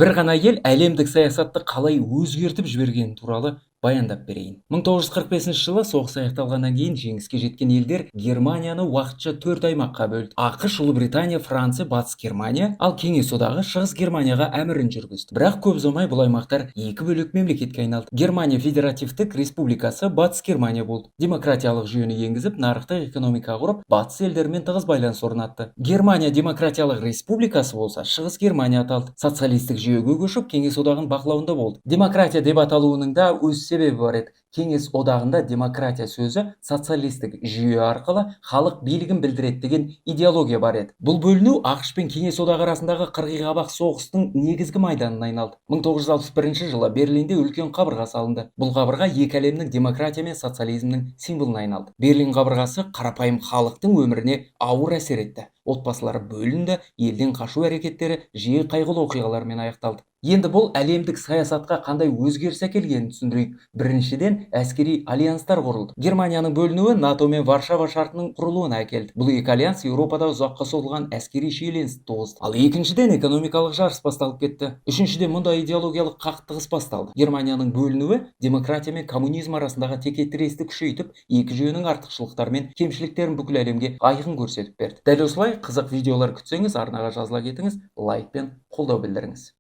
Бір ғана ел әлемдік саясатты қалай өзгертіп жібергені туралы баяндап берейін. 1945 жылы соғыс аяқталғаннан кейін жеңіске жеткен елдер Германияны уақытша төрт аймаққа бөлді. АҚШ, Ұлыбритания, Франция, Батыс Германия, ал Кеңес Одағы Шығыс Германияға әмірін жүргізді. Бірақ көп ұзамай бұл аймақтар екі бөлек мемлекетке айналды. Германия Федеративтік Республикасы Батыс Германия болды. Демократиялық жүйені енгізіп, нарықтық экономика құрып, Батыс елдерімен тығыз байланыс орнатты. Германия Демократиялық Республикасы болса, Шығыс Германия аталды. Социалистік жүйеге көшіп, Кеңес Одағының бақылауында болды. Демократия деп аталуының да өз себебі бар еді. Кеңес Одағында демократия сөзі социалистік жүйе арқылы халық билігін білдіреді деген идеология бар еді. Бұл бөліну АҚШ пен Кеңес Одағы арасындағы қырғиқабақ соғыстың негізгі майданына айналды. 1961 жылы Берлинде үлкен қабырға салынды. Бұл қабырға екі әлемнің, демократия мен социализмнің символына айналды. Берлин қабырғасы қарапайым халықтың өміріне ауыр әсер етті. Отбасылар бөлінді, елден қашу әрекеттері жиі қайғылы оқиғалармен аяқталды. Енді бұл әлемдік саясатқа қандай өзгеріс әкелгенін түсіндірейік. Біріншіден, әскери альянстар құрылды. Германияның бөлінуі НАТО мен Варшава шартының құрылуына әкелді. Бұл екі альянс Еуропада ұзаққа созылған әскери шиеленісті туғызды. Ал екіншіден, экономикалық жарыс басталып кетті. Үшіншіден, мұнда идеологиялық қақтығыс басталды. Германияның бөлінуі демократия мен коммунизм арасындағы текетіресті күшейтіп, екі жүйенің артықшылықтары мен кемшіліктерін бүкіл әлемге айқын көрсетіп берді. Дәл осылай қызық видеолар күтсеңіз, арнаға жазыла кетіңіз, лайк пен қолдау білдіріңіз.